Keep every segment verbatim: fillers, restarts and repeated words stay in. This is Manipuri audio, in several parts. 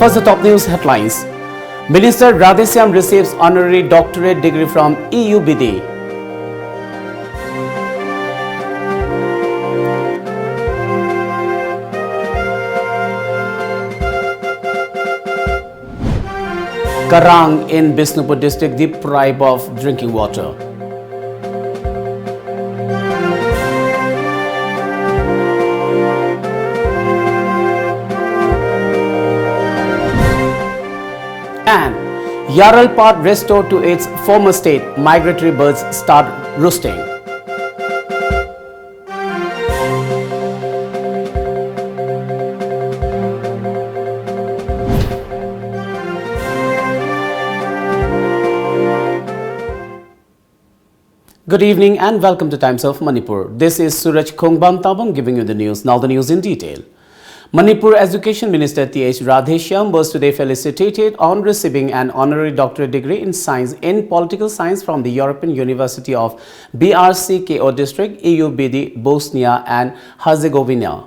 First, the top news headlines. Minister Radheshyam receives honorary doctorate degree from E U B D. Karang in Bishnupur district deprived of drinking water. And Yaralpad restored to its former state, migratory birds start roosting. Good evening and welcome to Times of Manipur. This is Suraj Khongbam Tabang giving you the news. Now the news in detail. Manipur Education Minister T H Radheshyam was today felicitated on receiving an honorary doctorate degree in science in political science from the European University of B R C K O district, E U B D, Bosnia and Herzegovina.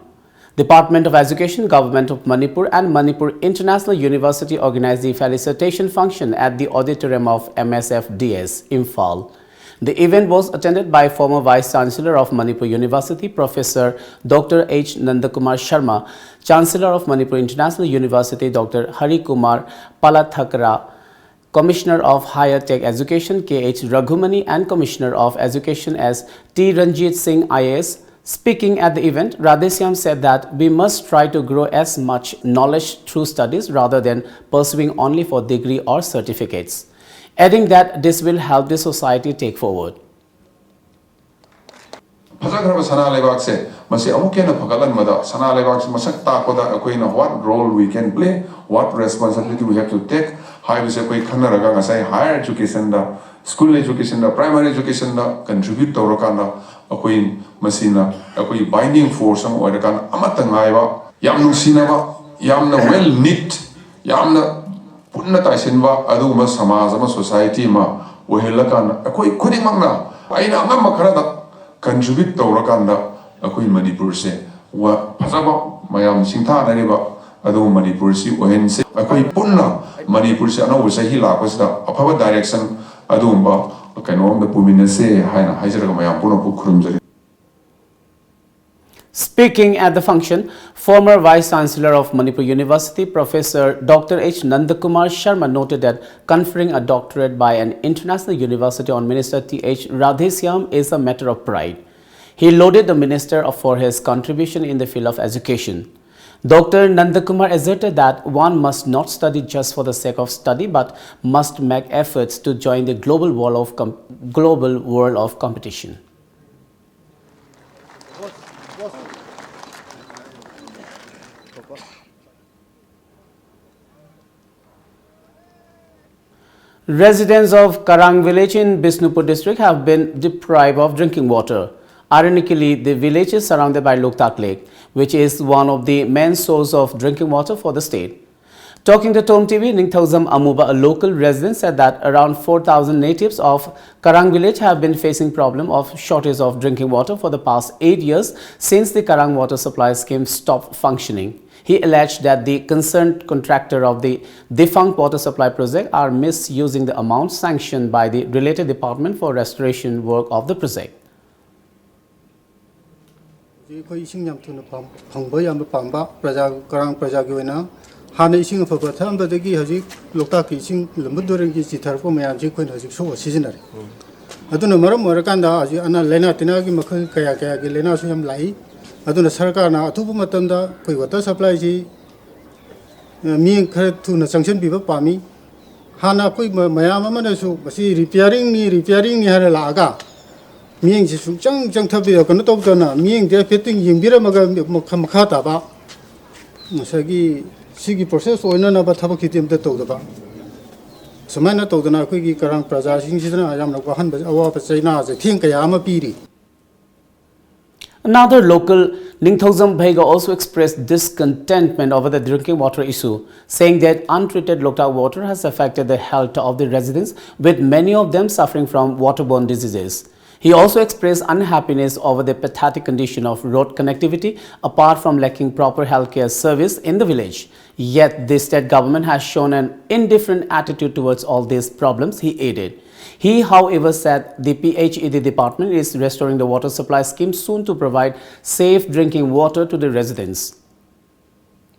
Department of Education, Government of Manipur and Manipur International University organized the felicitation function at the auditorium of M S F D S, Imphal. The event was attended by former Vice Chancellor of Manipur University, Professor Doctor H Nandakumar Sharma, Chancellor of Manipur International University, Doctor Hari Kumar Palathakra, Commissioner of Higher Tech Education K H Raghumani and Commissioner of Education S T Ranjit Singh I A S. Speaking at the event, Radheshyam said that we must try to grow as much knowledge through studies rather than pursuing only for degree or certificates, adding that this will help the society take forward. ꯐꯖꯈ꯭ꯔꯕ ꯁꯅꯥ ꯂꯩꯕꯥꯛꯁꯦ ꯃꯁꯤ ꯑꯃꯨꯛꯀ ꯍꯦꯟꯅ ꯐꯒꯠꯍꯟꯕꯗ, ꯁꯅꯥ ꯂꯩꯕꯥꯛꯁꯤ ꯃꯁꯛ ꯇꯥꯛꯄꯗ ꯑꯩꯈꯣꯏꯅ what role we can play, what responsibility we have to take ꯍꯥꯏꯕꯁꯦ ꯑꯩꯈꯣꯏ ꯈꯟꯅꯔꯒ ꯉꯁꯥꯏ higher educationꯗ, school educationꯗ, primary educationꯗ contribute ꯇꯧꯔꯀꯥꯟꯗ ꯑꯩꯈꯣꯏ ꯃꯁꯤꯅ ꯑꯩꯈꯣꯏ binding force ꯑꯃ ꯑꯣꯏꯔꯀꯥꯟꯗ ꯑꯃꯠꯇ ꯉꯥꯏꯕ, ꯌꯥꯝ ꯅꯨꯡꯁꯤꯅꯕ, ꯌꯥꯝꯅ well knit, ꯌꯥꯝꯅ ꯄꯨꯟꯅ ꯇꯥꯏꯁꯤꯟꯕ ꯑꯗꯨꯒꯨꯝꯕ ꯁꯃꯥꯖ ꯑꯃ, society ꯑꯃ ꯑꯣꯏꯍꯜꯂꯀꯥꯟꯗ ꯑꯩꯈꯣꯏ ꯈꯨꯗꯤꯡꯃꯛꯅ ꯑꯩꯅ ꯑꯉꯝꯕ ꯈꯔꯗ contribute ꯇꯧꯔꯀꯥꯟꯗ ꯑꯩꯈꯣꯏ ꯃꯅꯤꯄꯨꯔꯁꯦ ꯋꯥ-, ꯐꯖꯕ ꯃꯌꯥꯝ ꯁꯤꯡꯊꯥꯅꯔꯤꯕ ꯑꯗꯨꯕꯨ ꯃꯅꯤꯄꯨꯔꯁꯤ ꯑꯣꯏꯍꯟꯁꯤ꯫ ꯑꯩꯈꯣꯏ ꯄꯨꯟꯅ ꯃꯅꯤꯄꯨꯔꯁꯤ ꯑꯅꯧꯕ ꯆꯍꯤ ꯂꯥꯛꯄꯁꯤꯗ ꯑꯐꯕ direction ꯑꯗꯨꯒꯨꯝꯕ ꯀꯩꯅꯣ ꯑꯃꯗ ꯄꯨꯃꯤꯟꯅꯁꯦ ꯍꯥꯏꯅ ꯍꯥꯏꯖꯔꯒ ꯃꯌꯥꯝ ꯄꯨꯝꯅꯃꯛꯄꯨ ꯈꯨꯔꯨꯝꯖꯔꯤ꯫ Speaking at the function, former Vice Chancellor of Manipur University, Professor Doctor H Nandakumar Sharma noted that conferring a doctorate by an international university on Minister Th Radheshyam is a matter of pride. He lauded the minister for his contribution in the field of education. Doctor Nandakumar asserted that one must not study just for the sake of study but must make efforts to join the global world of, com- global world of competition. Residents of Karang village in Bishnupur district have been deprived of drinking water. Ironically, the village is surrounded by Loktak Lake, which is one of the main source of drinking water for the state. Talking to Tom T V, Ningthoujam Amuba, a local resident, said that around four thousand natives of Karang village have been facing problem of shortage of drinking water for the past eight years since the Karang water supply scheme stopped functioning. He alleged that the concerned contractor of the defunct water supply project are misusing the amount sanctioned by the related department for restoration work of the project. ꯍꯧꯖꯤꯛ ꯑꯩꯈꯣꯏ ꯏꯁꯤꯡ ꯌꯥꯝ ꯊꯨꯅ ꯐꯪ- ꯐꯪꯕ ꯌꯥꯝꯅ ꯄꯥꯝꯕ ꯄ꯭ꯔꯖꯥ, ꯀꯔꯥꯡ ꯄ꯭ꯔꯖꯥꯒꯤ ꯑꯣꯏꯅ ꯍꯥꯟꯅ ꯏꯁꯤꯡ ꯑꯐꯕ ꯊꯛꯑꯝꯕꯗꯒꯤ ꯍꯧꯖꯤꯛ ꯂꯣꯛꯇꯥꯛꯀꯤ ꯏꯁꯤꯡ ꯂꯨꯝꯕꯨ ꯇꯨꯔꯦꯜꯒꯤ ꯆꯤꯊꯔꯛꯄ ꯃꯌꯥꯝꯁꯤ ꯑꯩꯈꯣꯏꯅ ꯍꯧꯖꯤꯛ ꯁꯣꯛꯑ ꯁꯤꯖꯤꯟꯅꯔꯦ꯫ ꯑꯗꯨꯅ ꯃꯔꯝ ꯑꯣꯏꯔꯀꯥꯟꯗ ꯍꯧꯖꯤꯛ ꯑꯅꯥ ꯂꯥꯏꯅꯥ ꯇꯤꯟꯅꯥꯒꯤ ꯃꯈꯜ ꯀꯌꯥ ꯀꯌꯥꯒꯤ ꯂꯥꯏꯅꯥꯁꯨ ꯌꯥꯝ ꯂꯥꯛꯏ꯫ ꯑꯗꯨꯅ ꯁꯔꯀꯥꯔꯅ ꯑꯊꯨꯕ ꯃꯇꯝꯗ ꯑꯩꯈꯣꯏ ꯋꯥꯇꯔ ꯁꯄ꯭ꯂꯥꯏꯁꯤ ꯃꯤꯠꯌꯦꯡ ꯈꯔ ꯊꯨꯅ ꯆꯪꯁꯤꯟꯕꯤꯕ ꯄꯥꯝꯃꯤ꯫ ꯍꯥꯟꯅ ꯑꯩꯈꯣꯏ ꯃ- ꯃꯌꯥꯝ ꯑꯃꯅꯁꯨ ꯃꯁꯤ ꯔꯤꯄꯤꯌꯥꯔꯤꯡꯅꯤ, ꯔꯤꯄꯤꯌꯥꯔꯤꯡꯅꯤ ꯍꯥꯏꯅ ꯂꯥꯛꯑꯒ ꯃꯤꯠꯌꯦꯡꯁꯤ ꯁꯨꯡꯆꯪ ꯆꯪꯊꯕꯤꯔ ꯀꯩꯅꯣ ꯇꯧꯗꯅ ꯃꯤꯠꯌꯦꯡꯗꯤ ꯍꯥꯏꯐꯦꯠꯇꯪ ꯌꯦꯡꯕꯤꯔꯝꯃꯒ ꯃꯈ- ꯃꯈꯥ ꯇꯥꯕ ꯉꯁꯥꯏꯒꯤ ꯁꯤꯒꯤ ꯄ꯭ꯔꯣꯁꯦꯁ ꯑꯣꯏꯅꯅꯕ ꯊꯕꯛꯁꯤꯗꯤ ꯑꯝꯇ ꯇꯧꯗꯕ꯫ ꯁꯨꯃꯥꯏꯅ ꯇꯧꯗꯅ ꯑꯩꯈꯣꯏꯒꯤ ꯀꯔꯥꯡ ꯄ꯭ꯔꯖꯥꯁꯤꯡꯁꯤꯗꯅ ꯌꯥꯝꯅ ꯋꯥꯍꯟꯕ, ꯑꯋꯥꯕ ꯆꯩꯅꯥ ꯆꯩꯊꯦꯡ ꯀꯌꯥ ꯑꯃ ꯄꯤꯔꯤ꯫ Another local, Ningthoujam Bhega, also expressed discontentment over the drinking water issue, saying that untreated Loktak water has affected the health of the residents, with many of them suffering from waterborne diseases. He also expressed unhappiness over the pathetic condition of road connectivity, apart from lacking proper healthcare service in the village. Yet, the state government has shown an indifferent attitude towards all these problems, he added. He, however, said the P H E D department is restoring the water supply scheme soon to provide safe drinking water to the residents.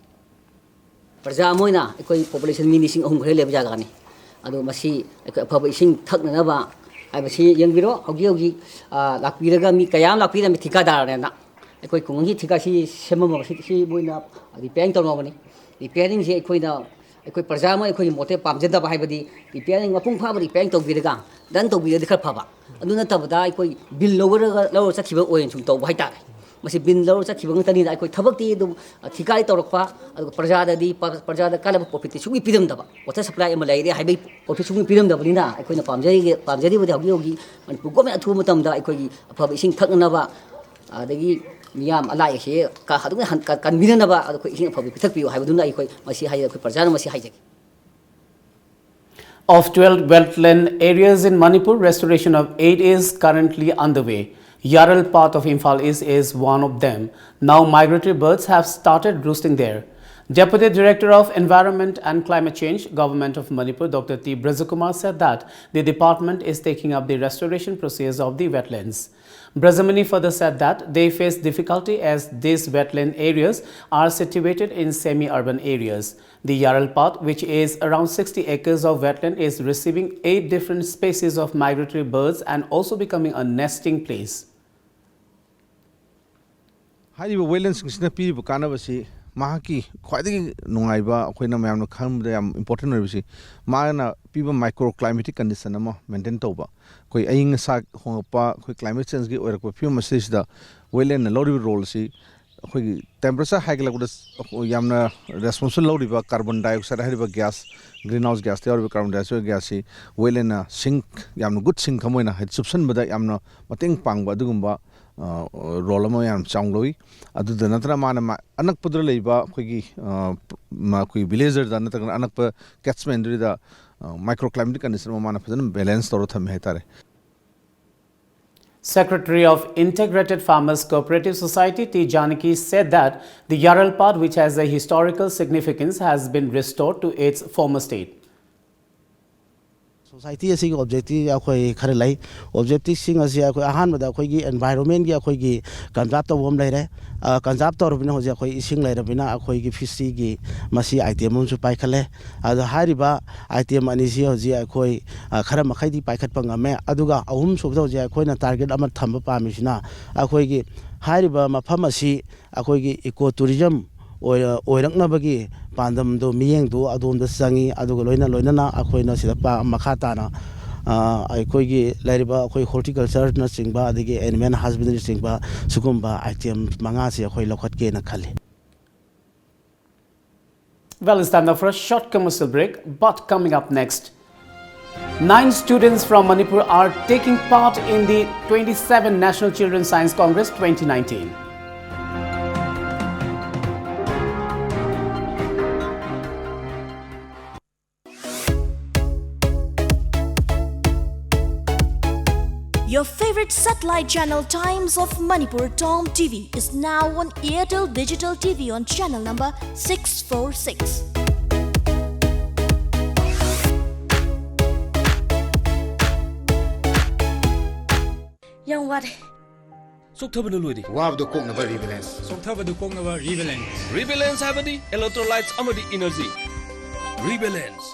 ꯄ꯭ꯔꯖꯥ ꯑꯃ ꯑꯣꯏꯅ ꯑꯩꯈꯣꯏ ꯄꯣꯄꯨꯂꯦꯁꯟ ꯃꯤ ꯂꯤꯁꯤꯡ ꯑꯍꯨꯝ ꯈꯔ ꯂꯩꯕ ꯖꯒꯥꯅꯤ꯫ ꯑꯗꯣ ꯃꯁꯤ ꯑꯩꯈꯣꯏ ꯑꯐꯕ ꯏꯁꯤꯡ ꯊꯛꯅꯅꯕ ꯍꯥꯏꯕꯁꯤ ꯌꯦꯡꯕꯤꯔꯣ꯫ ꯍꯧꯖꯤꯛ ꯍꯧꯖꯤꯛ ꯂꯥꯛꯄꯤꯔꯒ ꯃꯤ ꯀꯌꯥ ꯑꯃ ꯂꯥꯛꯄꯤꯔꯝꯃꯤ ꯊꯤꯀꯥꯗꯥꯔꯅꯦꯅ꯫ ꯑꯩꯈꯣꯏ ꯈꯨꯡꯒꯪꯒꯤ ꯊꯤꯀꯥ ꯁꯤ ꯁꯦꯝꯃꯝꯃꯕ ꯁꯤ ꯁꯤ ꯃꯣꯏꯅ ꯔꯤꯄꯦꯌꯥꯔꯤꯡ ꯇꯧꯔꯝꯃꯕꯅꯤ꯫ ꯔꯤꯄꯦꯌꯥꯔꯤꯡꯁꯦ ꯑꯩꯈꯣꯏꯅ ꯑꯩꯈꯣꯏ ꯄ꯭ꯔꯖꯥ ꯑꯃ ꯑꯩꯈꯣꯏꯒꯤ ꯃꯣꯠꯇ ꯄꯥꯝꯖꯗꯕ ꯍꯥꯏꯕꯗꯤ ꯔꯤꯄꯦꯌꯥꯔꯤꯡ ꯃꯄꯨꯡ ꯐꯥꯕ ꯔꯤꯄꯦꯌꯥꯔꯤꯡ ꯇꯧꯕꯤꯔꯒ ꯗꯟ ꯇꯧꯕꯤꯔꯗꯤ ꯈꯔ ꯐꯕ꯫ ꯑꯗꯨ ꯅꯠꯇꯕꯗ ꯑꯩꯈꯣꯏ ꯕꯤꯜ ꯂꯧꯔꯒ ꯂꯧꯔ ꯆꯠꯈꯤꯕ ꯑꯣꯏꯅ ꯁꯨꯝ ꯇꯧꯕ ꯍꯥꯏꯇꯥꯔꯦ꯫ ꯃꯁꯤ ꯕꯤꯜ ꯂꯧꯔ ꯆꯠꯈꯤꯕ ꯉꯥꯛꯇꯅꯤꯅ ꯑꯩꯈꯣꯏ ꯊꯕꯛꯇꯤ ꯑꯗꯨꯝ ꯊꯤꯀꯥꯏ ꯇꯧꯔꯛꯄ, ꯑꯗꯨꯒ ꯄ꯭ꯔꯖꯥꯗꯗꯤ ꯄ꯭ꯔꯖꯥꯗ ꯀꯥꯟꯅꯕ ꯄ꯭ꯔꯣꯐꯤꯠꯇꯤ ꯁꯨꯡꯄꯤ ꯄꯤꯔꯝꯗꯕ꯫ ꯋꯥꯇꯔ ꯁꯄ꯭ꯂꯥꯏ ꯑꯃ ꯂꯩꯔꯦ ꯍꯥꯏꯕꯒꯤ ꯄ꯭ꯔꯣꯐꯤꯠ ꯁꯨꯡꯄꯤ ꯄꯤꯔꯝꯗꯕꯅꯤꯅ ꯑꯩꯈꯣꯏꯅ ꯄꯥꯝꯖꯔꯤꯒꯦ ꯄꯥꯝꯖꯔꯤꯕꯗꯤ ꯍꯧꯖꯤꯛ ꯍꯧꯖꯤꯛ ꯃꯅꯤꯄꯨꯔ ꯒꯣꯔꯃꯦꯟ ꯑꯊꯨꯕ ꯃꯇꯝꯗ ꯑꯩꯈꯣꯏꯒꯤ ꯑꯐꯕ ꯏꯁꯤꯡ ꯊꯛꯅꯅꯕ, ꯑꯗꯒꯤ ꯃꯤꯌꯥꯝ ꯑꯂꯥꯏ ꯑꯁꯤ ꯀꯟꯕꯤꯅꯅꯕ ꯑꯩꯈꯣꯏ ꯏꯁꯤꯡ ꯑꯐꯕ ꯄꯤꯊꯛꯄꯤꯌꯨ ꯍꯥꯏꯕꯗꯨꯅ ꯑꯩꯈꯣꯏ ꯃꯁꯤ ꯍꯥꯏ ꯑꯩꯈꯣꯏ ꯄ꯭ꯔꯖꯥꯅ ꯃꯁꯤ ꯍꯥꯏꯖꯒꯦ꯫ Of twelve wetland areas in Manipur, restoration of eight is currently underway. Yaralpad of Imphal East is one of them. Now migratory birds have started roosting there. Deputy Director of Environment and Climate Change, Government of Manipur, Doctor T Brajakumar said that the department is taking up the restoration process of the wetlands. Brajamani further said that they face difficulty as these wetland areas are situated in semi-urban areas. The Yaralpad, which is around sixty acres of wetland, is receiving eight different species of migratory birds and also becoming a nesting place. ꯍꯥꯏꯔꯤꯕ ꯋꯦꯠꯂꯦꯟꯁꯤꯡꯁꯤꯅ ꯄꯤꯔꯤꯕ ꯀꯥꯟꯅꯕꯁꯤ ꯃꯍꯥꯛꯀꯤ ꯈ꯭ꯋꯥꯏꯗꯒꯤ ꯅꯨꯡꯉꯥꯏꯕ ꯑꯩꯈꯣꯏꯅ ꯃꯌꯥꯝꯅ ꯈꯪꯕꯗ ꯌꯥꯝ ꯏꯝꯄꯣꯔꯇꯦꯟ ꯑꯣꯏꯕꯁꯤ ꯃꯥꯅ ꯄꯤꯕ ꯃꯥꯏꯀ꯭ꯔꯣ ꯀ꯭ꯂꯥꯏꯃꯦꯇꯤꯛ ꯀꯟꯗꯤꯁꯟ ꯑꯃ ꯃꯦꯟꯇꯦꯟ ꯇꯧꯕ꯫ ꯑꯩꯈꯣꯏ ꯑꯏꯪ ꯑꯁꯥ ꯍꯣꯡꯉꯛꯄ ꯑꯩꯈꯣꯏ ꯀ꯭ꯂꯥꯏꯃꯦꯠ ꯆꯦꯟꯖꯀꯤ ꯑꯣꯏꯔꯛꯄ ꯐꯤꯕꯝ ꯑꯁꯤꯗꯩꯁꯤꯗ ꯋꯦꯠꯂꯦꯟꯅ ꯂꯧꯔꯤꯕ ꯔꯣꯜꯁꯤ ꯑꯩꯈꯣꯏꯒꯤ ꯇꯦꯝꯄꯔꯦꯆꯔ ꯍꯥꯏꯒꯠꯂꯛꯄꯗ ꯑꯩꯈꯣꯏ ꯌꯥꯝꯅ ꯔꯦꯁꯄꯣꯟꯁꯤꯕꯜ ꯂꯧꯔꯤꯕ ꯀꯥꯔꯕꯣꯟ ꯗꯥꯏꯑꯣꯛꯁꯥꯏꯗ ꯍꯥꯏꯔꯤꯕ ꯒ꯭ꯌꯥꯁ ꯒ꯭ꯔꯤꯟ ꯍꯥꯎꯁ ꯒ꯭ꯌꯥꯁꯇ ꯌꯥꯎꯔꯤꯕ ꯀꯥꯔꯕꯣꯟ ꯗꯥꯏꯑꯣꯛꯁꯥꯏꯗ ꯒ꯭ꯌꯥꯁꯁꯤ ꯋꯦꯠꯂꯦꯟꯅ ꯁꯤꯡ ꯌꯥꯝꯅ ꯒꯨꯗ ꯁꯤꯡ ꯑꯃ ꯑꯣꯏꯅ ꯍꯥꯏꯗꯤ ꯆꯨꯞꯁꯤꯟꯕꯗ ꯌꯥꯝꯅ ꯃꯇꯦꯡ ꯄꯥꯡꯕ ꯑꯗꯨꯒꯨꯝꯕ ꯔꯣꯜ ꯑꯃ ꯌꯥꯝ ꯆꯥꯎꯅ ꯂꯧꯏ꯫ ꯑꯗꯨꯗ ꯅꯠꯇꯅ ꯃꯥꯅ ꯑꯅꯛꯄꯗ ꯂꯩꯕ ꯑꯩꯈꯣꯏꯒꯤ ꯑꯩꯈꯣꯏ ꯚꯤꯂꯦꯖꯔꯗ ꯅꯠꯇ꯭ꯔꯒꯅ ꯑꯅꯛꯄ ꯀꯦꯠꯁꯃꯦꯟꯗꯨꯗ ꯃꯥꯏꯀ꯭ꯔꯣ ꯀ꯭ꯂꯥꯏꯃꯦꯇꯤꯛ ꯀꯟꯗꯤꯁꯟ ꯑꯃ ꯃꯥꯅ ꯐꯖꯅ ꯕꯦꯂꯦꯟꯁ ꯇꯧꯔ ꯊꯝꯃꯦ ꯍꯥꯏꯇꯥꯔꯦ꯫ Secretary of Integrated Farmers Cooperative Society, T Janaki, said that the Yaralpad, which has a historical significance, has been restored to its former state. Society ꯑꯁꯤꯒꯤ ꯑꯣꯕꯖꯦꯛꯇꯤꯚ ꯑꯩꯈꯣꯏ ꯈꯔ ꯂꯩ꯫ ꯑꯣꯕꯖꯦꯛꯇꯤꯚꯁꯤꯡ ꯑꯁꯤ ꯑꯩꯈꯣꯏ ꯑꯍꯥꯟꯕꯗ ꯑꯩꯈꯣꯏꯒꯤ ꯑꯦꯟꯚꯥꯏꯔꯣꯟꯃꯦꯟꯒꯤ ꯑꯩꯈꯣꯏꯒꯤ ꯀꯟꯖꯥꯔꯕ ꯇꯧꯕ ꯑꯃ ꯂꯩꯔꯦ꯫ ꯀꯟꯖꯥꯔꯕ ꯇꯧꯔꯕꯅꯤꯅ ꯍꯧꯖꯤꯛ ꯑꯩꯈꯣꯏ ꯏꯁꯤꯡ ꯂꯩꯔꯕꯅꯤꯅ ꯑꯩꯈꯣꯏꯒꯤ ꯐꯤꯁꯔꯤꯒꯤ ꯃꯁꯤ ꯑꯥꯏꯇꯦꯝ ꯑꯃꯁꯨ ꯄꯥꯏꯈꯠꯂꯦ꯫ ꯑꯗꯣ ꯍꯥꯏꯔꯤꯕ ꯑꯥꯏꯇꯦꯝ ꯑꯅꯤꯁꯤ ꯍꯧꯖꯤꯛ ꯑꯩꯈꯣꯏ ꯈꯔ ꯃꯈꯩꯗꯤ ꯄꯥꯏꯈꯠꯄ ꯉꯝꯃꯦ꯫ ꯑꯗꯨꯒ ꯑꯍꯨꯝ ꯁꯨꯕꯗ ꯍꯧꯖꯤꯛ ꯑꯩꯈꯣꯏꯅ ꯇꯥꯔꯒꯦꯠ ꯑꯃ ꯊꯝꯕ ꯄꯥꯝꯃꯤꯁꯤꯅ ꯑꯩꯈꯣꯏꯒꯤ ꯍꯥꯏꯔꯤꯕ ꯃꯐꯝ ꯑꯁꯤ ꯑꯩꯈꯣꯏꯒꯤ ꯏꯀꯣ ꯇꯨꯔꯤꯖꯝ ꯑꯣꯏꯔꯛꯅꯕꯒꯤ ꯄꯥꯟꯗꯝꯗꯣ ꯃꯤꯠꯌꯦꯡꯗꯣ ꯑꯗꯣꯝꯗ ꯆꯪꯉꯤ꯫ ꯑꯗꯨꯒ ꯂꯣꯏꯅ ꯂꯣꯏꯅꯅ ꯑꯩꯈꯣꯏꯅ ꯁꯤꯗ ꯃꯈꯥ ꯇꯥꯅ ꯑꯩꯈꯣꯏꯒꯤ ꯂꯩꯔꯤꯕ ꯑꯩꯈꯣꯏ ꯍꯣꯔꯇꯤꯀꯜꯆꯔꯅꯆꯤꯡꯕ ꯑꯗꯒꯤ ꯑꯦꯅꯤꯃꯦꯜ ꯍꯁꯕꯦꯟꯗ꯭ꯔꯤꯆꯤꯡꯕ ꯁꯤꯒꯨꯝꯕ ꯑꯥꯏꯇꯦꯝ ꯃꯉꯥꯁꯤ ꯑꯩꯈꯣꯏ ꯂꯧꯈꯠꯀꯦꯅ ꯈꯜꯂꯤ꯫ Well, it's time now for a short commercial break, but coming up next, nine students from Manipur are taking part in the twenty-seven National Children's Science Congress twenty nineteen. Your favorite satellite channel Times of Manipur, Tom T V, is now on Airtel Digital T V on channel number six four six. ꯌꯥꯝ ꯋꯥꯔꯦ꯫ ꯆꯣꯛꯊꯕꯅ ꯂꯣꯏꯔꯦ꯫ ꯋꯥꯕꯗꯨ ꯀꯣꯛꯅꯕ ꯔꯤꯕꯦꯂꯦꯟꯁ꯫ ꯆꯣꯛꯊꯕꯗꯨ ꯀꯣꯛꯅꯕ ꯔꯤꯕꯦꯂꯦꯟꯁ꯫ ꯔꯤꯕꯦꯂꯦꯟꯁ ꯍꯥꯏꯕꯗꯤ electrolytes ꯑꯃꯗꯤ energy꯫ ꯔꯤꯕꯦꯂꯦꯟꯁ꯫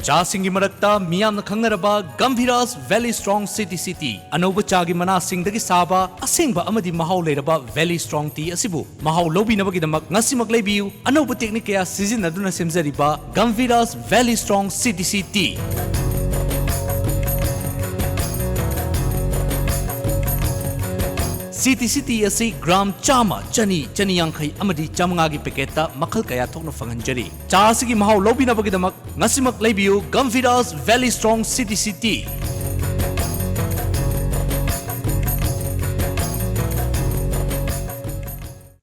ꯆꯥꯁꯤꯡꯒꯤ ꯃꯔꯛꯇ ꯃꯤꯌꯥꯝꯅ ꯈꯪꯅꯔꯕ Gambhiras valley strong C T C tea. ꯑꯅꯧꯕ ꯆꯥꯒꯤ ꯃꯅꯥꯁꯤꯡꯗꯒꯤ ꯁꯥꯕ ꯑꯁꯦꯡꯕ ꯑꯃꯗꯤ ꯃꯍꯥꯎ ꯂꯩꯔꯕ ꯚꯦꯂꯤ ꯁ꯭ꯇ꯭ꯔꯣꯡ ꯇꯤ ꯑꯁꯤꯕꯨ ꯃꯍꯥꯎ ꯂꯧꯕꯤꯅꯕꯒꯤꯗꯃꯛ ꯉꯁꯤꯃꯛ ꯂꯩꯕꯤꯌꯨ꯫ ꯑꯅꯧꯕ ꯇꯦꯛꯅꯤꯛ ꯀꯌꯥ ꯁꯤꯖꯤꯟꯅꯗꯨꯅ ꯁꯦꯝꯖꯔꯤꯕ Gambhiras valley strong C T C tea. C T C tea ꯑꯁꯤ ꯒ꯭ꯔꯥꯝ ꯆꯥꯝꯃ, ꯆꯅꯤ, ꯆꯅꯤ ꯌꯥꯡꯈꯩ ꯑꯃꯗꯤ ꯆꯥꯃꯉꯥꯒꯤ ꯄꯦꯀꯦꯠꯇ ꯃꯈꯜ ꯀꯌꯥ ꯊꯣꯛꯅ ꯐꯪꯍꯟꯖꯔꯤ꯫ ꯆꯥ ꯑꯁꯤꯒꯤ ꯃꯍꯥꯎ ꯂꯧꯕꯤꯅꯕꯒꯤꯗꯃꯛ ꯉꯁꯤꯃꯛ ꯂꯩꯕꯤꯌꯨ Gambhiras valley strong C T C tea.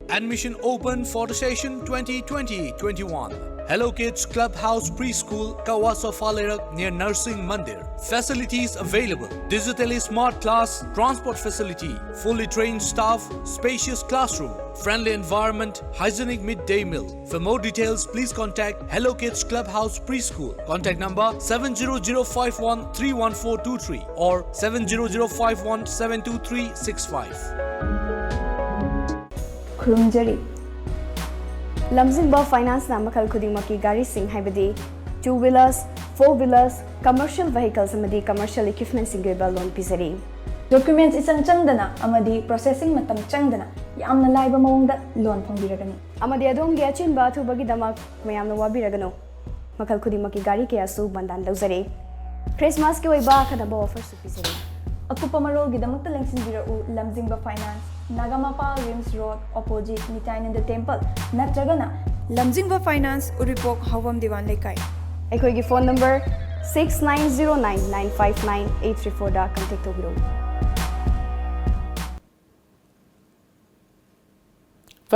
Admission open for the session twenty twenty twenty-one. Hello Kids Clubhouse Preschool, Kawa Sofa Leirak, near Narsing Mandir. Facilities available: digitally smart class, transport facility, fully trained staff, spacious classroom, friendly environment, hygienic midday meal. For more details, please contact Hello Kids Clubhouse Preschool. Contact number seven zero zero five one three one four two three or seven zero zero five one seven two three six five. ꯈꯨꯔꯨꯝꯖꯔꯤ꯫ ꯂꯝꯖꯤꯡꯕ ꯐꯥꯏꯅꯥꯟꯁꯅ ꯃꯈꯜ ꯈꯨꯗꯤꯡꯃꯛꯀꯤ ꯒꯥꯔꯤꯁꯤꯡ, ꯍꯥꯏꯕꯗꯤ two wheelers, four wheelers, commercial vehicles ꯑꯃꯗꯤ commercial equipmentꯁꯤꯡꯒꯤ ꯑꯣꯏꯕ ꯂꯣꯟ ꯄꯤꯖꯔꯤ꯫ Documents ꯏꯆꯪ ꯆꯪꯗꯅ ꯑꯃꯗꯤ processing ꯃꯇꯝ ꯆꯪꯗꯅ ꯌꯥꯝꯅ ꯂꯥꯏꯕ ꯃꯑꯣꯡꯗ ꯂꯣꯟ ꯐꯪꯕꯤꯔꯒꯅꯤ꯫ ꯑꯃꯗꯤ ꯑꯗꯣꯝꯒꯤ ꯑꯆꯤꯟꯕ ꯑꯊꯨꯕꯒꯤꯗꯃꯛ ꯃꯌꯥꯝꯅ ꯋꯥꯕꯤꯔꯒꯅꯨ꯫ ꯃꯈꯜ ꯈꯨꯗꯤꯡꯃꯛꯀꯤ ꯒꯥꯔꯤ ꯀꯌꯥꯁꯨ ꯕꯟꯗꯥꯟ ꯂꯧꯖꯔꯤ꯫ ꯈ꯭ꯔꯤꯁꯃꯥꯁꯀꯤ ꯑꯣꯏꯕ ꯑꯈꯟꯅꯕ offerꯁꯨ ꯄꯤꯖꯔꯤ꯫ ꯑꯀꯨꯞꯄ ꯃꯔꯣꯜꯒꯤꯗꯃꯛꯇ ꯂꯦꯡꯁꯤꯟꯕꯤꯔꯛꯎ Lamjingba finance, Nagamapal RIMS road, opposite ꯅꯤꯇꯥꯏꯅꯟꯗ ꯇꯦꯝꯄꯜ, ꯅꯠꯇ꯭ꯔꯒꯅ ꯂꯝꯖꯤꯡꯕ ꯐꯥꯏꯅꯥꯟꯁ, ꯎꯔꯤꯄꯣꯛ, ꯍꯥꯎꯕꯝ ꯗꯤꯋꯥꯟ ꯂꯩꯀꯥꯏ꯫ ꯑꯩꯈꯣꯏꯒꯤ phone number six nine zero nine nine five nine eight three fourꯗ contact ꯇꯧꯕꯤꯔꯛꯎ꯫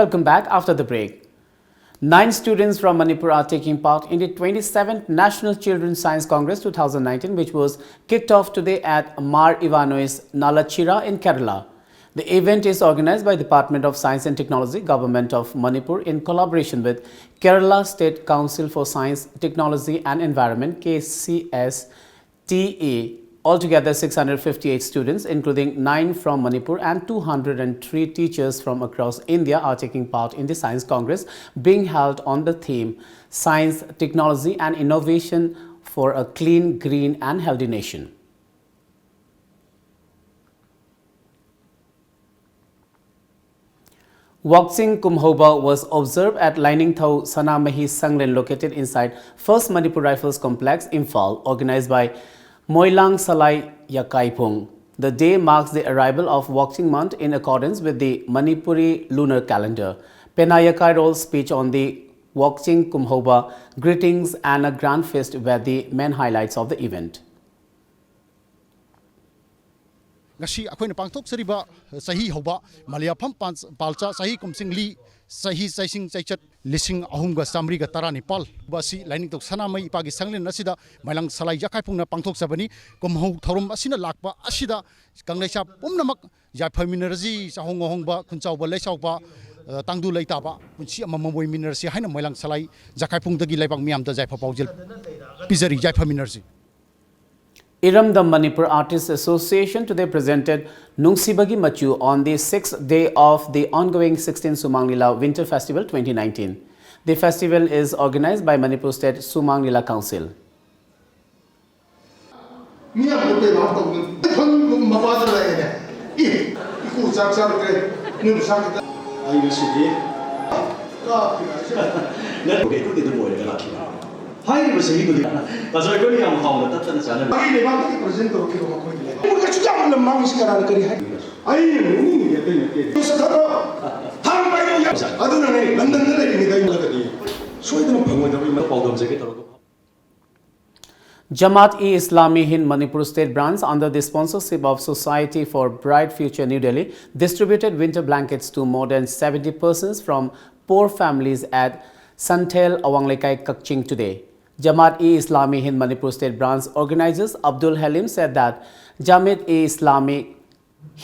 Welcome back after the break. Nine students from Manipur are taking part in the twenty-seventh National Children's Science Congress two thousand nineteen, which was kicked off today at Mar Ivanois Nalachira in Kerala. The event is organized by Department of Science and Technology, Government of Manipur, in collaboration with Kerala State Council for Science, Technology and Environment, K C S T E. Altogether, six hundred fifty-eight students, including nine from Manipur and two hundred three teachers from across India, are taking part in the Science Congress being held on the theme Science, Technology and Innovation for a Clean, Green and Healthy Nation. Wakching Kumhouba was observed at Lainingthou Sanamahi Sanglen, located inside First Manipur Rifles Complex, Imphal, organized by Moilang Salai Yakaipung. The day marks the arrival of Wakching Month in accordance with the Manipuri lunar calendar. Pena Yakairol's speech on the Wakching Kumhouba greetings and a grand feast were the main highlights of the event. ꯉꯁꯤ ꯑꯩꯈꯣꯏꯅ ꯄꯥꯡꯊꯣꯛꯆꯔꯤꯕ ꯆꯍꯤ ꯍꯧꯕ ꯃꯂꯤꯌꯥꯐꯝ ꯄꯥꯟ-, ꯄꯥꯜꯆꯥ ꯆꯍꯤ ꯀꯨꯝꯁꯤꯡꯂꯤ ꯆꯍꯤ ꯆꯩꯁꯤꯡ ꯆꯩꯆꯠ ꯂꯤꯁꯤꯡ ꯑꯍꯨꯝꯒ ꯆꯥꯃꯔꯤꯒ ꯇꯔꯥꯅꯤꯄꯥꯜ ꯑꯁꯤ ꯂꯥꯏꯅꯤꯡꯊꯧ ꯁꯅꯥꯃꯍꯤ ꯏꯄꯥꯒꯤ ꯁꯪꯂꯦꯟ ꯑꯁꯤꯗ ꯃꯣꯏꯔꯥꯡ ꯁꯂꯥꯏ ꯖꯈꯥꯏꯄꯨꯡꯅ ꯄꯥꯡꯊꯣꯛꯆꯕꯅꯤ꯫ ꯀꯨꯝꯍꯧ ꯊꯧꯔꯝ ꯑꯁꯤꯅ ꯂꯥꯛꯄ ꯑꯁꯤꯗ ꯀꯪꯂꯩꯁꯥ ꯄꯨꯝꯅꯃꯛ ꯌꯥꯏꯐꯃꯤꯟꯅꯔꯁꯤ꯫ ꯆꯥꯍꯣꯡ ꯉꯥꯍꯣꯡꯕ, ꯈꯨꯟꯆꯥꯎꯕ ꯂꯩꯆꯥꯎꯕ, ꯑ, ꯇꯥꯡꯗꯨ ꯂꯩꯇꯥꯕ ꯄꯨꯟꯁꯤ ꯑꯃꯃꯝ ꯑꯣꯏꯃꯤꯟꯅꯔꯁꯤ ꯍꯥꯏꯅ ꯃꯣꯏꯔꯥꯡ ꯁꯂꯥꯏ ꯖꯈꯥꯏꯄꯨꯡꯗꯒꯤ ꯂꯩꯕꯥꯛ ꯃꯤꯌꯥꯝꯗ ꯌꯥꯏꯐ ꯄꯥꯎꯖꯦꯜ ꯄꯤꯖꯔꯤ꯫ ꯌꯥꯏꯐꯃꯤꯟꯅꯔꯁꯤ꯫ Iramdam Manipur Artists Association today presented Nungsibagi Machu on the sixth day of the ongoing sixteenth Sumang Lila Winter Festival twenty nineteen. The festival is organized by Manipur State Sumang Lila Council. ꯃꯤ ꯑꯃꯗ ꯄꯦꯕꯥ ꯇꯧꯗꯅ ꯐꯪꯒꯨꯝ ꯃꯄꯥꯗ ꯂꯩꯔꯦ꯫ ꯏ, ꯏꯀꯨ ꯆꯥꯛ ꯆꯥꯔꯨꯗ꯭ꯔꯦ꯫ ꯅꯣꯏꯕꯨ ꯆꯥꯛ ꯈꯤꯇ꯫ ꯑꯩ ꯉꯁꯤꯗꯤ ꯅꯠꯇ꯭ꯔꯒ ꯏꯇꯨꯗꯤ ꯑꯗꯨꯝ ꯑꯣꯏꯔꯒ ꯂꯥꯛꯈꯤꯕ꯫ ꯍꯥꯏꯔꯤꯕ ꯆꯍꯤꯗꯨꯗꯤ ꯇꯥꯖꯔꯒꯅꯤ ꯌꯥꯝ ꯍꯥꯎꯅ ꯇꯠꯇꯅ ꯆꯥꯅꯕꯤ꯫ ꯑꯩ ꯂꯩꯕꯥꯛꯇꯒꯤ ꯄ꯭ꯔꯖꯦꯟ ꯇꯧꯔꯛꯈꯤꯕ ꯃꯈꯣꯏꯗꯨꯅꯦ꯫ ꯃꯣꯏ ꯀꯩꯁꯨ ꯌꯥꯝ ꯂꯝ ꯃꯥꯡꯉꯤꯁꯤ ꯀꯅꯥꯅ ꯀꯔꯤ ꯍꯥꯏ? ꯑꯩꯅ ꯅꯣꯛꯅꯤꯡꯉꯤꯗꯤ ꯑꯇꯩ ꯅꯠꯇꯦ꯫ ꯊꯥꯡ ꯄꯥꯏꯔꯛꯑꯣ ꯌꯥꯝ-, ꯑꯗꯨꯅꯅꯦ ꯂꯟꯗꯟꯗ ꯂꯩꯔꯤꯉꯩꯗ ꯑꯩꯉꯣꯟꯗꯗꯤ ꯁꯣꯏꯗꯅ ꯐꯪꯉꯣꯏꯗꯕ ꯏꯃꯥ ꯄꯥꯎꯗꯝꯖꯒꯦ ꯇꯧꯔꯒ꯫ Jamaat-e-Islami Hind Manipur State Branch, under the sponsorship of Society for Bright Future New Delhi, distributed winter blankets to more than seventy persons from poor families at Santhel Awanglekai Kakching today. Jamaat-e-Islami Hind Manipur State Branch organizers Abdul Halim said that Jamaat-e-Islami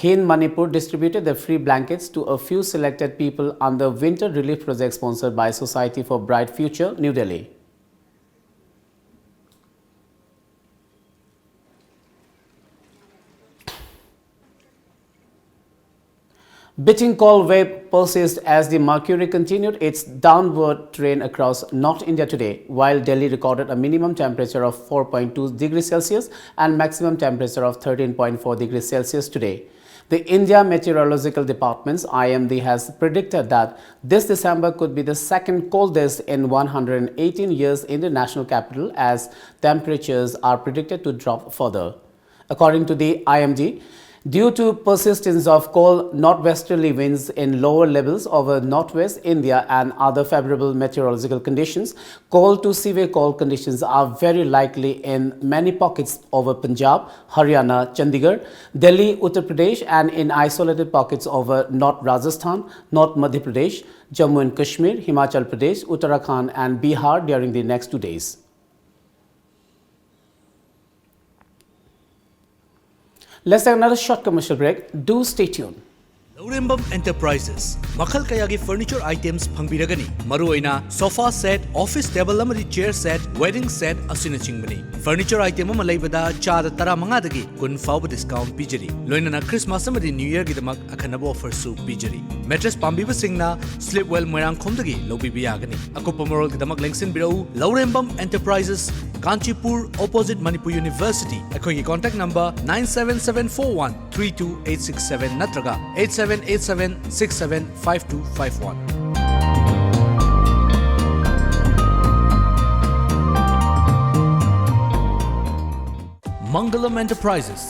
Hind Manipur distributed the free blankets to a few selected people under Winter Relief Project sponsored by Society for Bright Future, New Delhi. Biting cold wave persists as the mercury continued its downward trend across North India today, while Delhi recorded a minimum temperature of four point two degrees Celsius and maximum temperature of thirteen point four degrees Celsius today. The India Meteorological Department's I M D has predicted that this December could be the second coldest in one hundred eighteen years in the national capital, as temperatures are predicted to drop further. According to the I M D, Due to persistence of cold northwesterly winds in lower levels over northwest India and other favorable meteorological conditions, cold to severe cold conditions are very likely in many pockets over Punjab, Haryana, Chandigarh, Delhi, Uttar Pradesh, and in isolated pockets over North Rajasthan, North Madhya Pradesh, Jammu and Kashmir, Himachal Pradesh, Uttarakhand, and Bihar during the next two days. Let's take another short commercial break. Do stay tuned. ꯂꯧꯔꯦꯝꯕꯝ ꯑꯦꯟꯇꯔꯄ꯭ꯔꯥꯏꯖꯦꯁ ꯃꯈꯜ ꯀꯌꯥꯒꯤ ꯐꯔꯅꯤꯆꯔ ꯑꯥꯏꯇꯦꯝꯁ ꯐꯪꯕꯤꯔꯒꯅꯤ꯫ ꯃꯔꯨꯑꯣꯏꯅ ꯁꯣꯐꯥ ꯁꯦꯠ, ꯑꯣꯐꯤꯁ ꯇꯦꯕꯜ ꯑꯃꯗꯤ ꯆꯦꯌꯔ ꯁꯦꯠ, ꯋꯦꯗꯤꯡ ꯁꯦꯠ ꯑꯁꯤꯅꯆꯤꯡꯕꯅꯤ꯫ ꯐꯔꯅꯤꯆꯔ ꯑꯥꯏꯇꯦꯝ ꯑꯃ ꯂꯩꯕꯗ ꯆꯥꯗ ꯇꯔꯥꯃꯉꯥꯗꯒꯤ ꯀꯨꯟ ꯐꯥꯎꯕ ꯗꯤꯁꯀꯥꯎꯟ ꯄꯤꯖꯔꯤ꯫ ꯂꯣꯏꯅꯅ ꯈ꯭ꯔꯤꯁꯃꯥꯁ ꯑꯃꯗꯤ ꯅ꯭ꯌꯨ ꯌꯔꯒꯤꯗꯃꯛ ꯑꯈꯟꯅꯕ ꯑꯣꯐꯔꯁꯨ ꯄꯤꯖꯔꯤ꯫ ꯃꯦꯇ꯭ꯔꯦꯁ ꯄꯥꯝꯕꯤꯕꯁꯤꯡꯅ ꯁ꯭ꯂꯤꯞ ꯋꯦꯜ ꯃꯣꯏꯔꯥꯡꯈꯣꯝꯗꯒꯤ ꯂꯧꯕꯤꯕ ꯌꯥꯒꯅꯤ꯫ ꯑꯀꯨꯞꯄ ꯃꯔꯣꯜꯒꯤꯗꯃꯛ ꯂꯦꯡꯁꯤꯟꯕꯤꯔꯛꯎ ꯂꯧꯔꯦꯝꯕꯝ ꯑꯦꯟꯇꯔꯄ꯭ꯔꯥꯏꯖꯦꯁ, ꯀꯥꯟꯆꯤꯄꯨꯔ, ꯑꯣꯄꯣꯖꯤꯠ ꯃꯅꯤꯄꯨꯔ ꯌꯨꯅꯤꯚꯔꯁꯤꯇꯤ꯫ ꯑꯩꯈꯣꯏꯒꯤ contact number nine seven seven four one three two eight six seven ꯅꯠꯇ꯭ꯔꯒ eight seven eight seven six seven five two five one꯫ Mangalam Enterprises.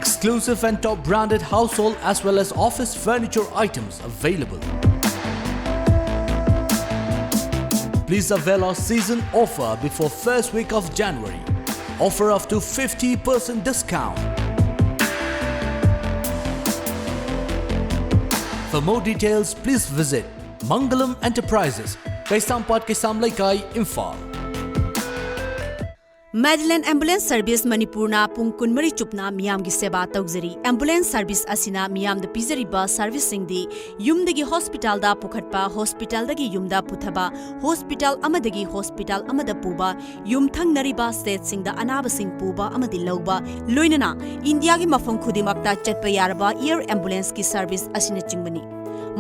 Exclusive and top branded household as well as office furniture items available. Please avail our season offer before first week of January. Offer up to fifty percent discount. For more details, please visit Mangalam Enterprises, Kaisampat Kaisam Leikai, Imphal. Madeline Ambulance Service ꯃꯅꯤꯄꯨꯔꯅ ꯄꯨꯡ ꯀꯨꯟꯃꯔꯤ ꯆꯨꯞꯅ ꯃꯤꯌꯥꯝꯒꯤ ꯁꯦꯕꯥ ꯇꯧꯖꯔꯤ꯫ ꯑꯦꯝꯕꯨꯂꯦꯟꯁ ꯁꯔꯚꯤꯁ ꯑꯁꯤꯅ ꯃꯤꯌꯥꯝꯗ ꯄꯤꯖꯔꯤꯕ ꯁꯔꯚꯤꯁꯁꯤꯡꯗꯤ ꯌꯨꯝꯗꯒꯤ ꯍꯣꯁꯄꯤꯇꯥꯜꯗ ꯄꯨꯈꯠꯄ, ꯍꯣꯁꯄꯤꯇꯥꯜꯗꯒꯤ ꯌꯨꯝꯗ ꯄꯨꯊꯕ, ꯍꯣꯁꯄꯤꯇꯥꯜ ꯑꯃꯗꯒꯤ ꯍꯣꯁꯄꯤꯇꯥꯜ ꯑꯃꯗ ꯄꯨꯕ, ꯌꯨꯝꯊꯪꯅꯔꯤꯕ ꯁ꯭ꯇꯦꯠꯁꯤꯡꯗ ꯑꯅꯥꯕꯁꯤꯡ ꯄꯨꯕ ꯑꯃꯗꯤ ꯂꯧꯕ, ꯂꯣꯏꯅꯅ ꯏꯟꯗꯤꯌꯥꯒꯤ ꯃꯐꯝ ꯈꯨꯗꯤꯡꯃꯛꯇ ꯆꯠꯄ ꯌꯥꯔꯕ ꯑꯦꯌꯔ ꯑꯦꯝꯕꯨꯂꯦꯟꯁꯀꯤ ꯁꯔꯚꯤꯁ ꯑꯁꯤꯅꯆꯤꯡꯕꯅꯤ꯫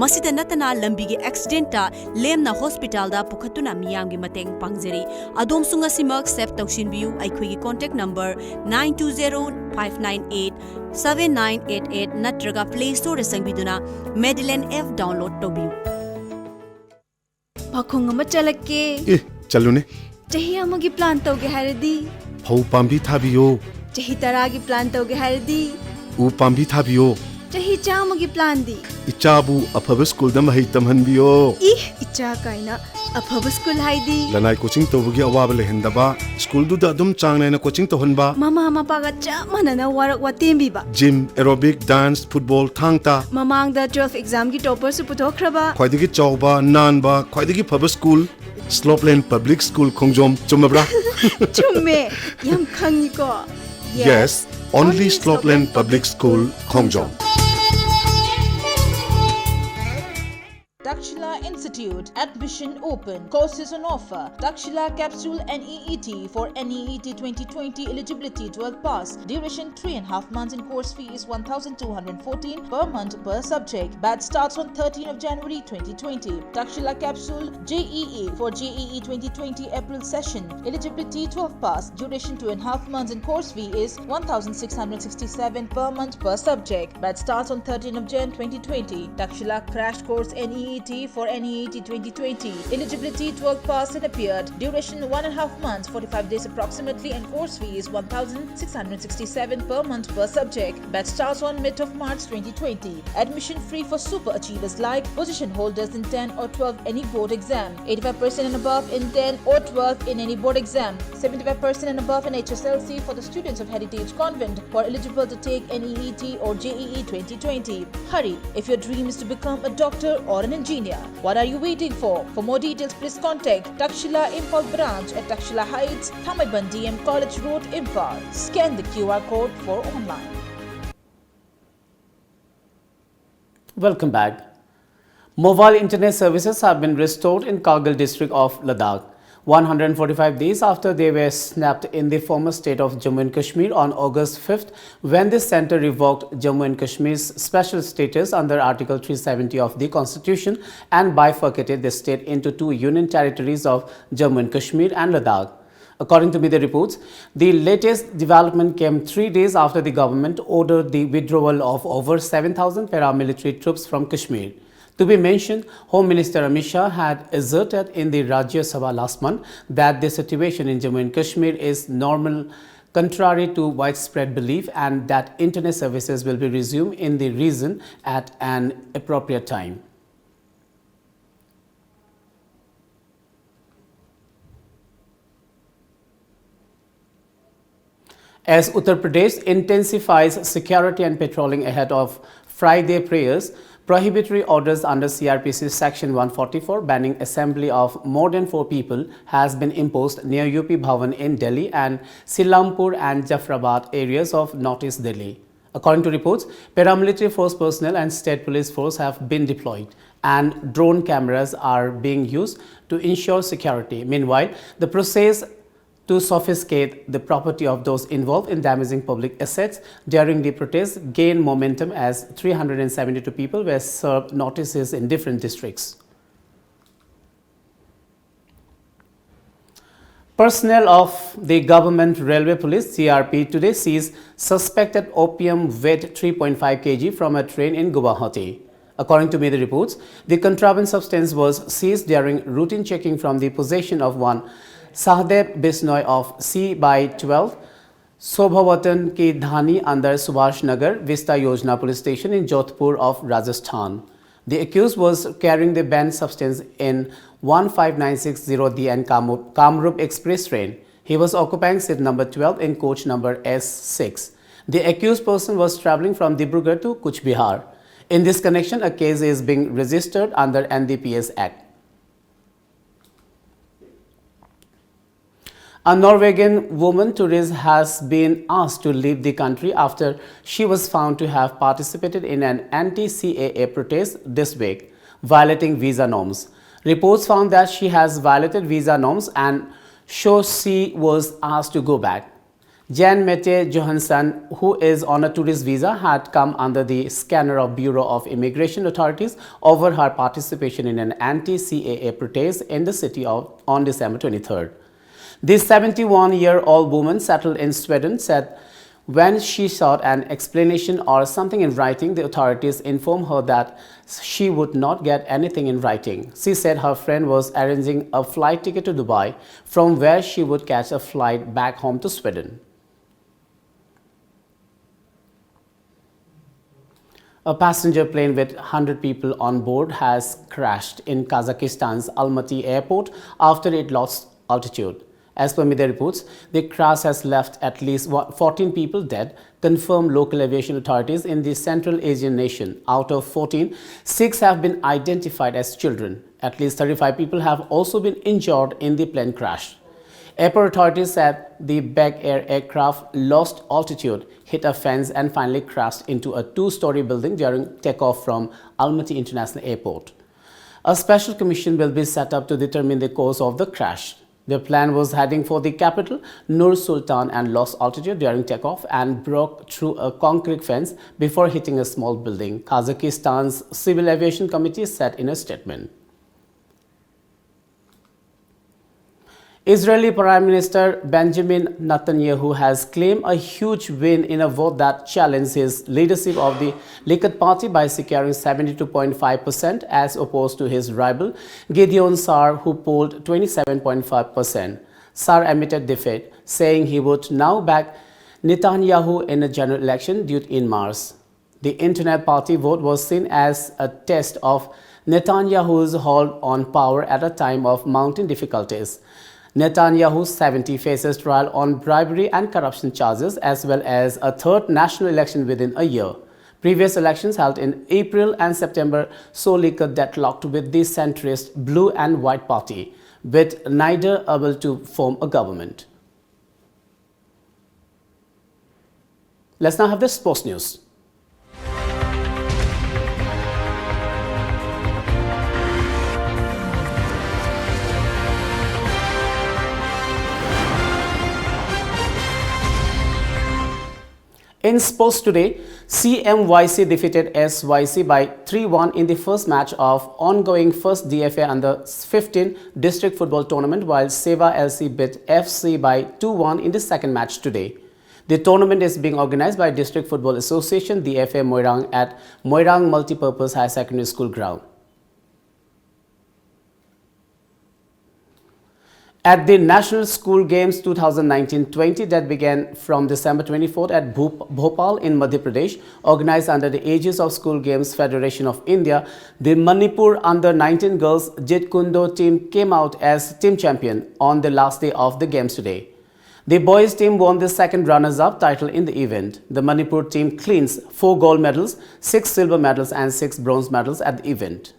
ꯃꯁꯤꯗ ꯅꯠꯇꯅ ꯂꯝꯕꯤꯒꯤ ꯑꯦꯛꯁꯤꯗꯦꯟꯇ ꯂꯦꯝꯅ ꯍꯣꯁꯄꯤꯇꯥꯜꯗ ꯄꯨꯈꯠꯇꯨꯅ ꯃꯤꯌꯥꯝꯒꯤ ꯃꯇꯦꯡ ꯄꯥꯡꯖꯔꯤ꯫ ꯑꯗꯣꯝꯁꯨ ꯉꯁꯤꯃꯛ ꯁꯦꯚ ꯇꯧꯁꯤꯟꯕꯤꯌꯨ ꯑꯩꯈꯣꯏꯒꯤ contact number nine two zero five nine eight seven nine eight eight ꯅꯠꯇ꯭ꯔꯒ ꯄ꯭ꯂꯦ ꯁ꯭ꯇꯣꯔꯗ ꯆꯪꯕꯤꯗꯨꯅ ꯃꯦꯗꯤꯂꯦꯟ ꯑꯦꯞ ꯗꯥꯎꯟꯂꯣꯗ ꯇꯧꯕꯤꯌꯨ꯫ ꯄꯥꯈꯣꯡ ꯑꯃ ꯆꯠꯂꯛꯀꯦ꯫ ꯑꯦ, ꯆꯠꯂꯨꯅꯦ꯫ ꯆꯍꯤ ꯑꯃꯒꯤ ꯄ꯭ꯂꯥꯟ ꯇꯧꯒꯦ ꯍꯥꯏꯔꯗꯤ? ꯐꯧ ꯄꯥꯝꯕꯤ ꯊꯥꯕꯤꯌꯣ꯫ ꯆꯍꯤ ꯇꯔꯥꯒꯤ plan ꯇꯧꯒꯦ ꯍꯥꯏꯔꯗꯤ? ꯎ ꯄꯥꯝꯕꯤ ꯊꯥꯕꯤꯌꯣ꯫ ꯆꯍꯤ ꯆꯥꯝꯃꯒꯤ planꯗꯤ? ꯏꯆꯥꯕꯨ ꯑꯐꯕ schoolꯗ ꯃꯍꯩ ꯇꯝꯍꯟꯕꯤꯌꯣ꯫ ꯏ, ꯏꯆꯥ ꯀꯥꯏꯅ꯫ ꯑꯐꯕ school ꯍꯥꯏꯗꯤ? ꯂꯅꯥꯏ coaching ꯇꯧꯕꯒꯤ ꯑꯋꯥꯕ ꯂꯩꯍꯟꯗꯕ, schoolꯗꯨꯗ ꯑꯗꯨꯝ ꯆꯥꯡ ꯅꯥꯏꯅ coaching ꯇꯧꯍꯟꯕ꯫ ꯃꯃꯥ ꯃꯄꯥꯒ ꯆꯞ ꯃꯥꯟꯅꯅ work ꯋꯥꯇꯦꯝꯕꯤꯕ꯫ Gym, aerobic, dance, football, ꯊꯥꯡ ꯇꯥ꯫ ꯃꯃꯥꯡꯗ twelve examꯒꯤ topperꯁꯨ ꯄꯨꯊꯣꯛꯈ꯭ꯔꯕ꯫ ꯈ꯭ꯋꯥꯏꯗꯒꯤ ꯆꯥꯎꯕ, ꯅꯥꯟꯕ, ꯈ꯭ꯋꯥꯏꯗꯒꯤ ꯐꯕ school, Slopeland Public School ꯈꯣꯡꯖꯣꯝ꯫ ꯆꯨꯝꯃꯕ꯭ꯔꯥ? ꯆꯨꯝꯃꯦ, ꯌꯥꯝ ꯈꯪꯉꯤꯀꯣ꯫ Yes, only Slopeland Public School, Khongjom. Takshila Institute, admission open. Courses on offer. Takshila Capsule NEET for NEET twenty twenty, eligibility twelve pass. Duration three and a half months and course fee is one thousand two hundred fourteen per month per subject. Batch starts on thirteenth of January twenty twenty. Takshila Capsule JEE for JEE twenty twenty April session. Eligibility twelve pass. Duration two and a half months and course fee is one thousand six hundred sixty-seven per month per subject. Batch starts on thirteenth of Jan twenty twenty. Takshila Crash Course NEET for NEET twenty twenty. Eligibility twelve pass and appeared. Duration one and a half months, forty-five days approximately, and course fee is one thousand six hundred sixty-seven per month per subject. Batch starts on mid of March twenty twenty. Admission free for super achievers like position holders in ten or twelve any board exam. Eighty-five percent and above in ten or twelve in any board exam. Seventy-five percent and above in HSLC for the students of Heritage Convent who are eligible to take NEET or JEE twenty twenty. Hurry, if your dream is to become a doctor or an engineer. What are you waiting for? For more details, please contact Takshila Imphal branch at Takshila Heights, Thamaiban DM College Road, Imphal. Scan the QR code for online. Welcome back. Mobile internet services have been restored in Kargil district of Ladakh. One hundred forty-five days after they were snapped in the former state of Jammu and Kashmir on August fifth, when the center revoked Jammu and Kashmir's special status under Article three seventy of the Constitution and bifurcated the state into two union territories of Jammu and Kashmir and Ladakh. According to media reports, the latest development came three days after the government ordered the withdrawal of over seven thousand paramilitary troops from Kashmir. To be mentioned, Home Minister Amit Shah had asserted in the Rajya Sabha last month that the situation in Jammu and Kashmir is normal contrary to widespread belief, and that internet services will be resumed in the region at an appropriate time. As Uttar Pradesh intensifies security and patrolling ahead of Friday prayers, prohibitory orders under C R P C Section one forty-four banning assembly of more than four people has been imposed near U P Bhawan in Delhi and Silampur and Jafrabad areas of Northeast Delhi. According to reports, paramilitary force personnel and state police force have been deployed and drone cameras are being used to ensure security. Meanwhile, the process to confiscate the property of those involved in damaging public assets during the protests gained momentum as three hundred and seventy-two people were served notices in different districts. Personnel of the Government Railway Police, G R P, today seized suspected opium weight three point five K G from a train in Guwahati. According to media reports, the contraband substance was seized during routine checking from the possession of one Sahdev Bishnoi of C by twelve, Sobhawatan Ki Dhani under Subhash Nagar Vista Yojana Police Station in Jodhpur of Rajasthan. The accused was carrying the banned substance in one five nine six zero D N Kamu- Kamrup Express train. He was occupying seat number twelve in coach number S six. The accused person was traveling from Dibrugarh to Cooch Behar. In this connection, a case is being registered under N D P S Act. A Norwegian woman tourist has been asked to leave the country after she was found to have participated in an anti-C A A protest this week, violating visa norms. Reports found that she has violated visa norms and so she was asked to go back. Jan Mette Johansson, who is on a tourist visa, had come under the scanner of Bureau of Immigration authorities over her participation in an anti-C A A protest in the city of, on December twenty-third. This seventy-one-year-old woman settled in Sweden said when she sought an explanation or something in writing, the authorities informed her that she would not get anything in writing. She said her friend was arranging a flight ticket to Dubai, from where she would catch a flight back home to Sweden. A passenger plane with one hundred people on board has crashed in Kazakhstan's Almaty airport after it lost altitude. As per media reports, the crash has left at least fourteen people dead, confirmed local aviation authorities in the Central Asian nation. Out of fourteen, six have been identified as children. At least thirty-five people have also been injured in the plane crash. Airport authorities said the Bek Air aircraft lost altitude, hit a fence, and finally crashed into a two-story building during takeoff from Almaty International Airport. A special commission will be set up to determine the cause of the crash. The plane was heading for the capital, Nur Sultan, and lost altitude during takeoff and broke through a concrete fence before hitting a small building, Kazakhstan's Civil Aviation Committee said in a statement. Israeli Prime Minister Benjamin Netanyahu has claimed a huge win in a vote that challenged his leadership of the Likud party by securing seventy-two point five percent as opposed to his rival Gideon Sa'ar, who polled twenty-seven point five percent. Sa'ar admitted defeat, saying he would now back Netanyahu in a general election due in March. The Internet Party vote was seen as a test of Netanyahu's hold on power at a time of mounting difficulties. Netanyahu, seventy, faces trial on bribery and corruption charges, as well as a third national election within a year. Previous elections held in April and September saw Likud deadlocked with the centrist Blue and White Party, with neither able to form a government. Let's now have the sports news. In sports today, C M Y C defeated S Y C by three one in the first match of ongoing first D F A under fifteen district football tournament, while Seva L C beat F C by two one in the second match today. The tournament is being organized by District Football Association, D F A Moirang, at Moirang Multipurpose Higher Secondary School ground. At the National School Games two thousand nineteen twenty that began from December twenty-fourth at Bhop- Bhopal in Madhya Pradesh, organized under the aegis of School Games Federation of India, the Manipur under nineteen girls Jeet Kune Do team came out as team champion on the last day of the games today. The boys team won the second runners-up title in the event. The Manipur team cleans four gold medals, six silver medals and six bronze medals at the event.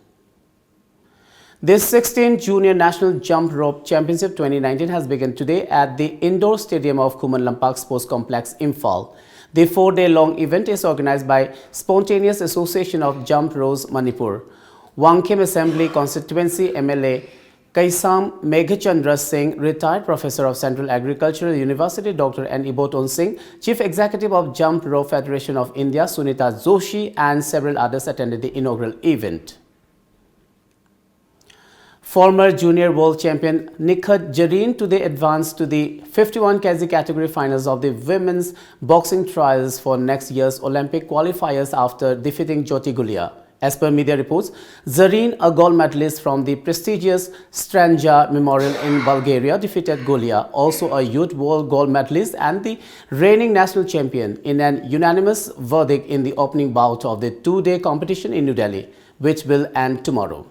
The sixteenth Junior National Jump Rope Championship twenty nineteen has begun today at the indoor stadium of Khuman Lampak Sports Complex, Imphal. The four-day long event is organized by Spontaneous Association of Jump Ropes Manipur. Wangkhem Assembly Constituency M L A Kaisam Meghachandra Singh, retired professor of Central Agricultural University, Doctor N Iboton Singh, Chief Executive of Jump Rope Federation of India, Sunita Joshi, and several others attended the inaugural event. Former junior world champion Nikhat Jareen today advanced to the fifty-one K G category finals of the women's boxing trials for next year's Olympic qualifiers after defeating Jyoti Gulia. As per media reports, Zareen, a gold medalist from the prestigious Stranja Memorial in Bulgaria, defeated Gulia, also a youth world gold medalist and the reigning national champion, in an unanimous verdict in the opening bout of the two-day competition in New Delhi, which will end tomorrow.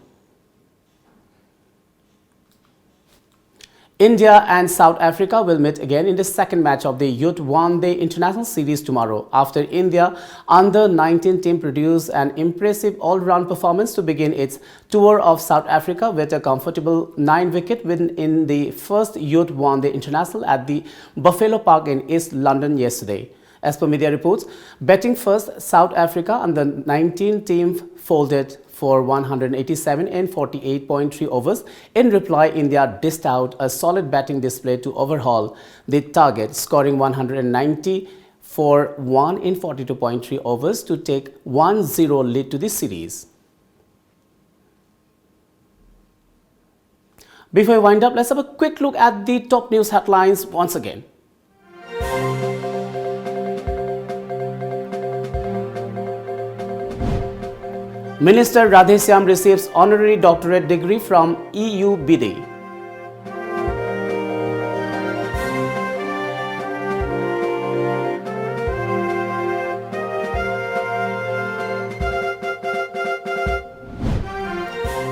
India and South Africa will meet again in the second match of the Youth One Day International Series tomorrow, after India under nineteen team produced an impressive all-round performance to begin its tour of South Africa with a comfortable nine-wicket win in the first Youth One Day International at the Buffalo Park in East London yesterday. As per media reports, batting first, South Africa under nineteen team folded for one hundred eighty-seven in forty-eight point three overs. In reply, India dished out a solid batting display to overhaul the target, scoring one hundred ninety for one in forty-two point three overs to take one zero lead to the series. Before we wind up, let's have a quick look at the top news headlines once again. Minister Radheshyam receives honorary doctorate degree from E U B D.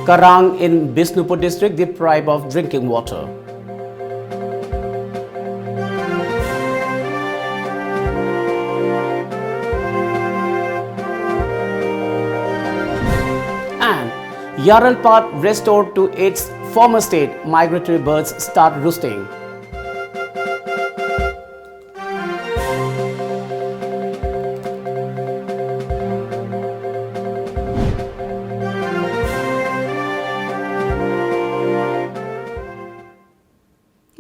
Karang in Bishnupur district deprived of drinking water. And Yaralpad restored to its former state, migratory birds start roosting.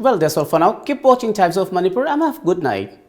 Well, that's all for now. Keep watching Times of Manipur and have a good night.